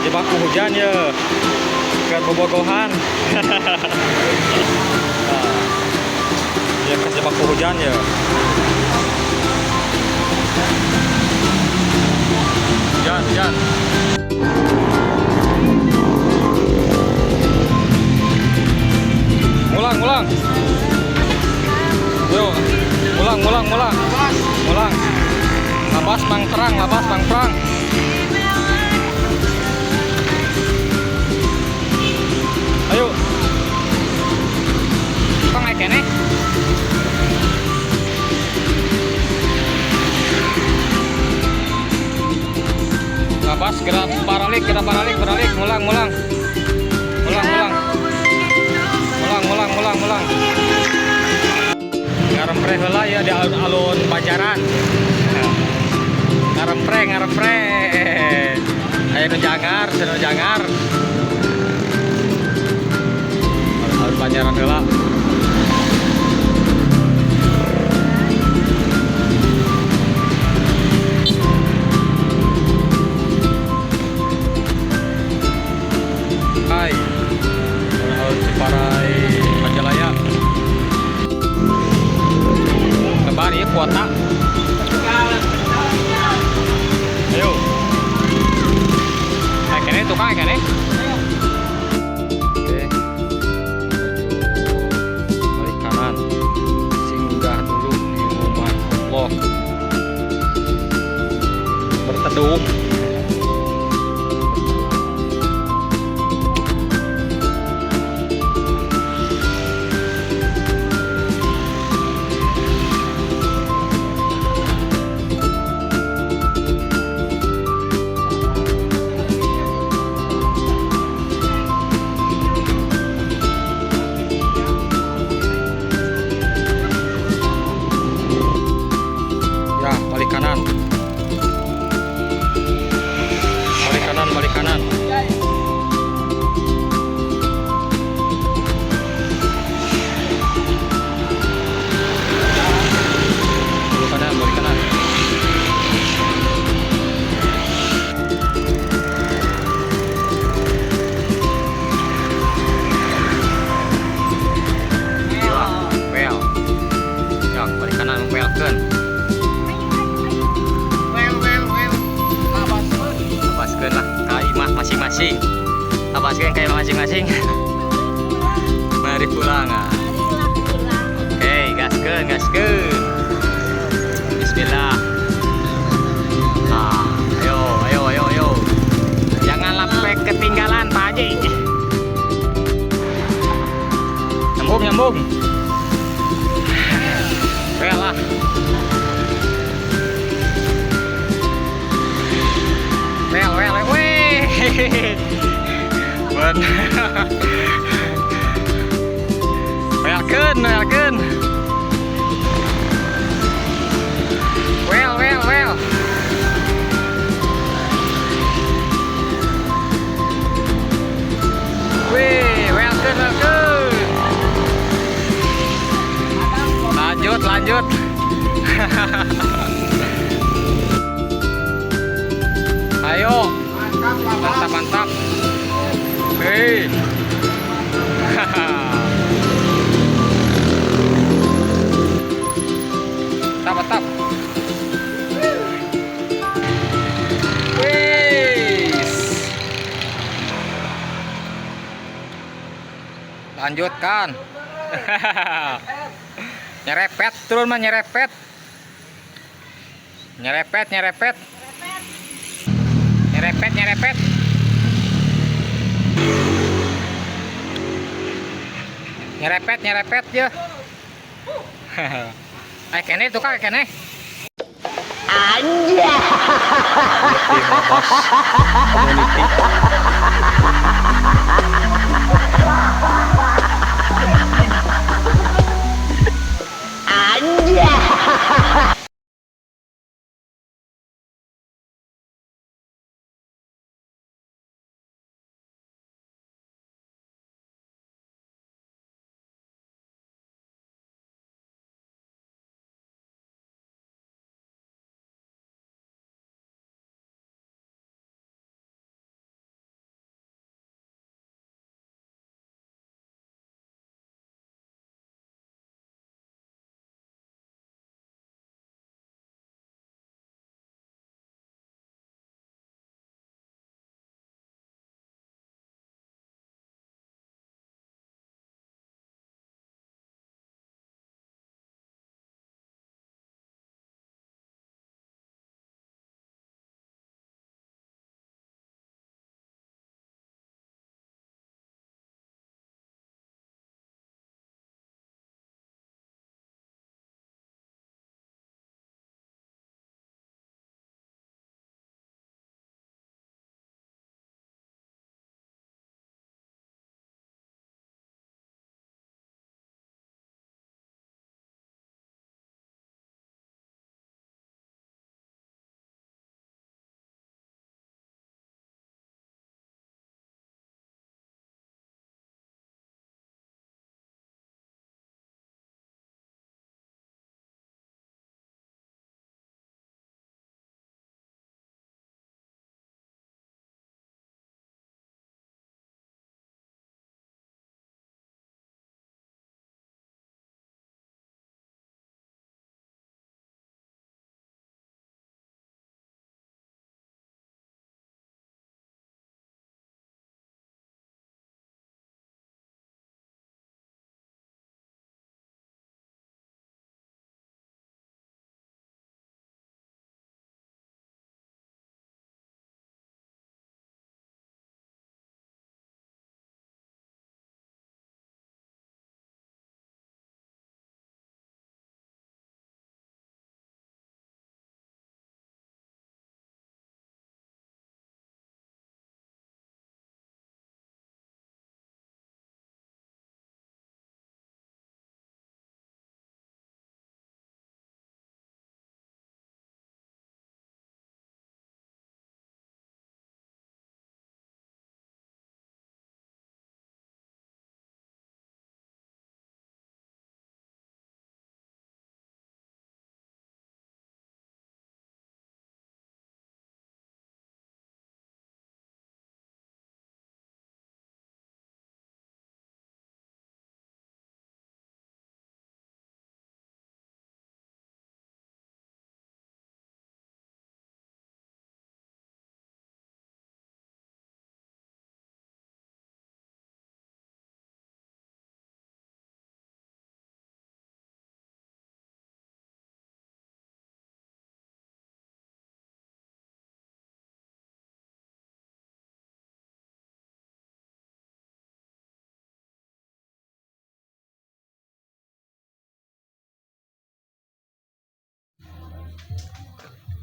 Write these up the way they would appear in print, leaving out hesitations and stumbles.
Kajebak ku hujan ya. Keur bobogohan. Ya kajebak ku hujan ya. Hujan, hujan. Ngulang, ngulang. Yo, ngulang, ngulang, ngulang. Ngulang. Labas mang terang, labas mang terang. Ayo. Kok naik kene? Labas gerak paralik, gerak paralik, paralik, ngulang, ngulang. Ngulang, ngulang. Ngulang, ngulang, ngulang, ngulang. Ngarempre heula ya di alun-alun Banjaran. Ngarempre, ngarempre. Ayo nu jangar, nu jangar. Alun-alun Banjaran heula. Hai. Alun-alun Ciparay Majalaya. Lebar ya kuota. Ayo. Kene tukang kene. Oke. Menuju balik kanan. Singgah dulu di rumah Allah. Berteduh. Ya, balik kanan. Balik kanan, balik kanan. Balik kanan, balik kanan. Ya, well. Ya, balik kanan welkeun. Labaskeun lah ka imah masing-masing. Labaskeun ka imah masing-masing. Mari pulang ah. Oke, gaskeun, gaskeun. Bismillah. Ah, ayo, ayo, ayo, ayo. Jangan sampai ketinggalan, Pak Haji. Nyambung, nyambung. Well lah. Well, well, weh. Ben. Welkeun, welkeun. Well, well, well. Weh, welkeun, welkeun. Lanjut, lanjut. Ayo. Mantap, mantap. Hei. Mantap, mantap. Wih. Lanjutkan. Nyerepet turun mah nyerepet. Nyerepet, nyerepet. Nyerepet, nyerepet. Nyerepet, nyerepet ya. Eh kene tukang kene. Anjay. Community. Anjay.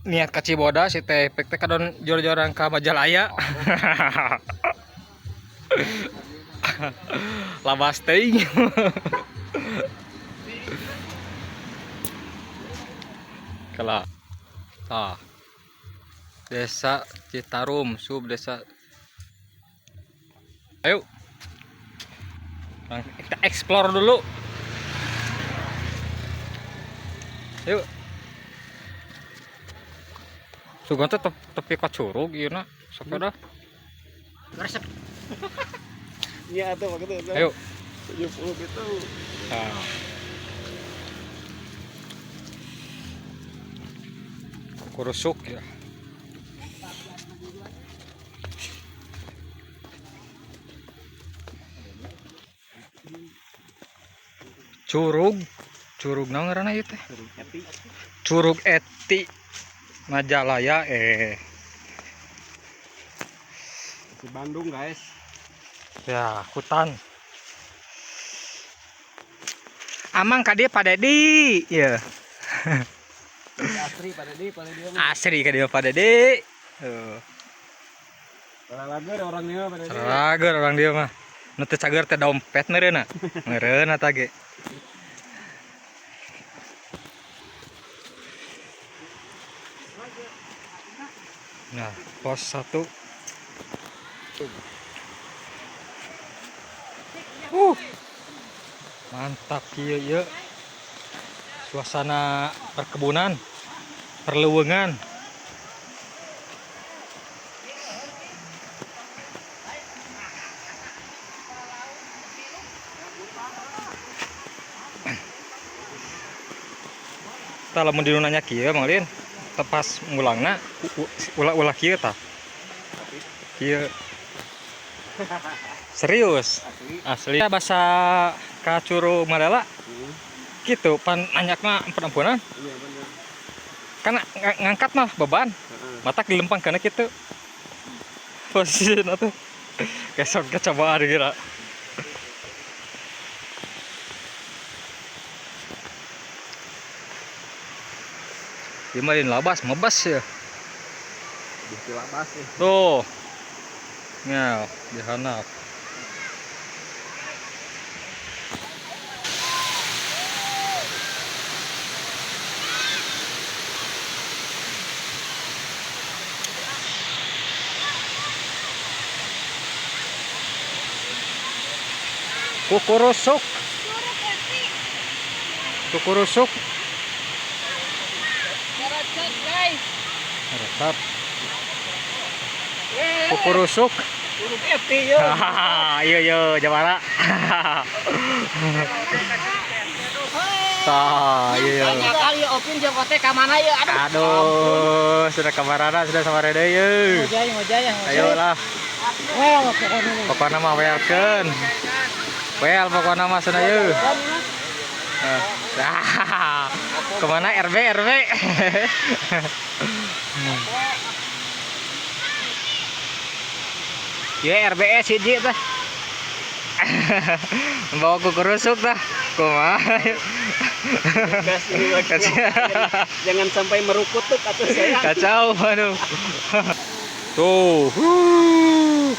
Niat ka Cibodas si teh pek teh kadon jor-joran ka Majalaya. Labas teuing. Kala. Tah. Desa Citarum, sub desa. Ayo. Kita explore dulu. Yuk. Sugan teh tepi ka curug ieu na. Sok dah. Resep. Iya tuh begitu. Ayo. 70 gitu. Nah. Kurusuk ya. Curug, curug naon ngaranna ieu teh? Curug Eti. Curug Eti Majalaya eh. Di Bandung, guys. Ya, hutan. Amang ka dieu Pak Dedi. Ieu. Asri Pak Dedi, Pak Dedi. Mah. Asri ka dieu Pak Dedi. Tuh. Lalager orang dia Pak Dedi. Cager orang dia mah. Nu teu cager teh dompet meureunna. Meureunna ta ge. Nah, pos 1. Mantap kieu ieu. Suasana perkebunan, perleuweungan. Tah lamun di nu nanya kieu Mang Lin, tepas ngulangna ulah-ulah kieu tah. Kieu. Serius. Asli. Asli. Bahasa ka Curug Malela gitu pan nanyak mah ampun-ampunan. Iya bener. Karena ngangkat mah beban. Heeh. Matak dilempang kana kitu. Posisina tuh. Besok kecobaan kira. Ieu mah lain labas, mebas ya. Di labas ya. Tuh. Ngel, dihanap. Kukurusuk. Kukurusuk. Ngerocot, guys. Resep. Kukurusuk. Curug Eti yo. Hahaha, iya iya Jawara. Tah, iya iya. Banyak kali Opin jeung Ote ka mana ya? Aduh. Aduh, sudah kamarana, sudah sama deui yeuh. Ngojay, ngojay, ngojay. Ayo lah, Well, pokoknya mah. pokokna mah welkeun. Well, pokokna mah cenah yeuh. Ah, kemana RB RB? Ya RBS hiji tah. Bawa kukurusuk tah. Kumaha? Gas ini lagi. Kacau. Jangan sampai merukutuk atau saya. Kacau, aduh. Tuh. Huh.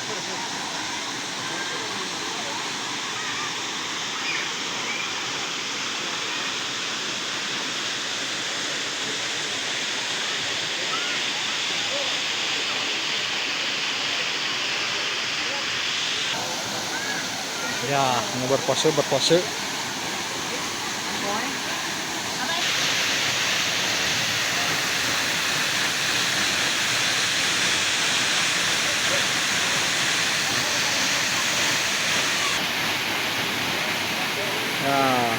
Ya, mau berpose berpose. Nah.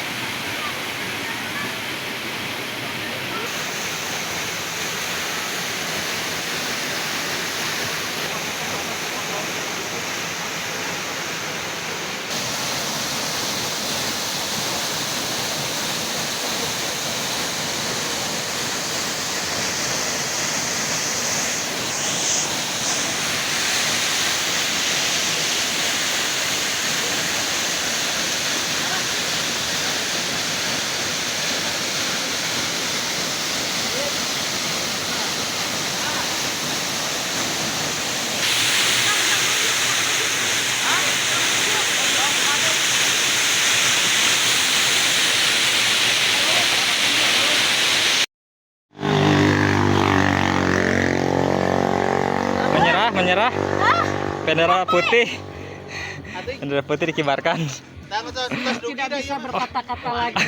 Bendera putih. Bendera putih dikibarkan. Tidak bisa berkata-kata lagi.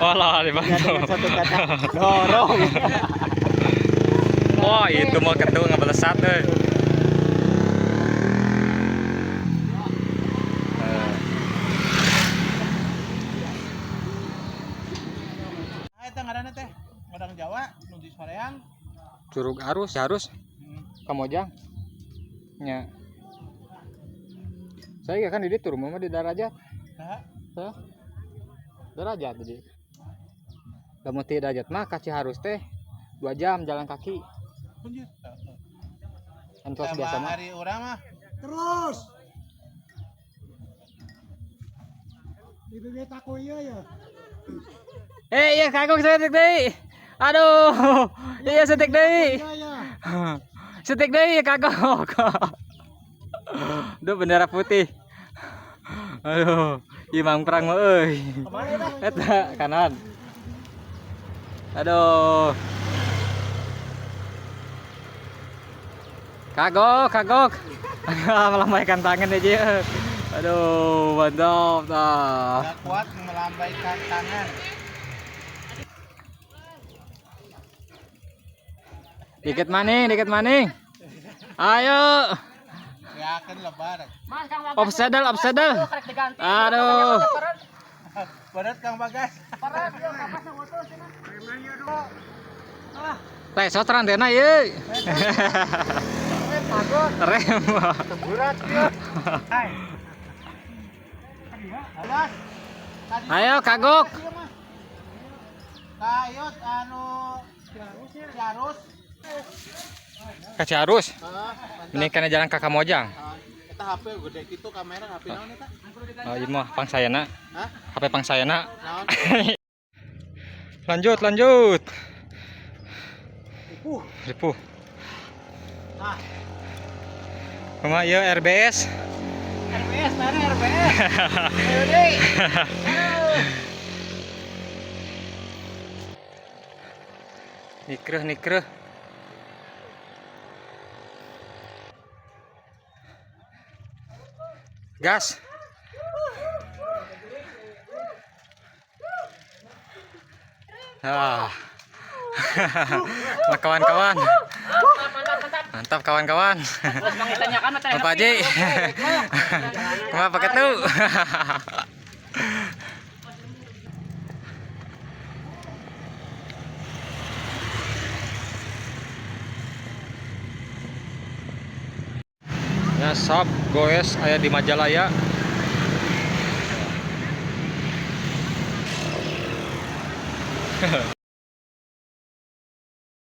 Walah, dibantu. Satu kata dorong. Wah, itu mau ketu ngebelesat euy. Eta ngaranna teh orang Jawa nu di Soreang. Curug Arus, harus Kamojang. Nya. Saya kan di ditu rumah mah di Darajat. Saha? Hah? Darajat jadi. Lamun ti Darajat mah ka Ciharus teh 2 jam jalan kaki. Punjir. Antos Sama biasa mah. hari urang mah Terus. Di bibit aku iya ya. Eh, iya kagok setik deui. Aduh. Iya setik deui. Iya ya. Setik deui kagok. Duh bendera putih. Aduh, imang perang mah euy. Eta kanan. Aduh. Kagok, kagok. Melambaikan tangan aja. Aduh, mantap tah. nggak kuat melambaikan tangan. Dikit maning, dikit maning. Ayo. Yakin lebar. Mas Kang Bagas. Off saddle, off saddle. Karek diganti. Aduh. Berat Kang Bagas. Parah dia kapas motor cenah. Lesot rantena ieu. Rem. Berat dia. Hai. Alas. Tadi Ayo kagok. ieu mah. Kayot anu Ciarus. Ka Ciharus. Heeh, mantap. Ini kana jalan ka Kamojang. Ah, Eta HP gede gitu kamera HP naon eta? Oh, ieu mah pangsayana. Hah? HP pangsayana. Naon? Lanjut, lanjut. Ripuh. Ah. Kumaha ieu RBS? RBS mana RBS? Ayo deh. Nikreuh, nikreuh. Gas. Ah. Nah, kawan-kawan. Mantap, mantap, mantap. Mantap kawan-kawan. Terus Bang ditanyakan mah Pak Haji. Kumaha pakai tuh? Ya sab goes aya di Majalaya.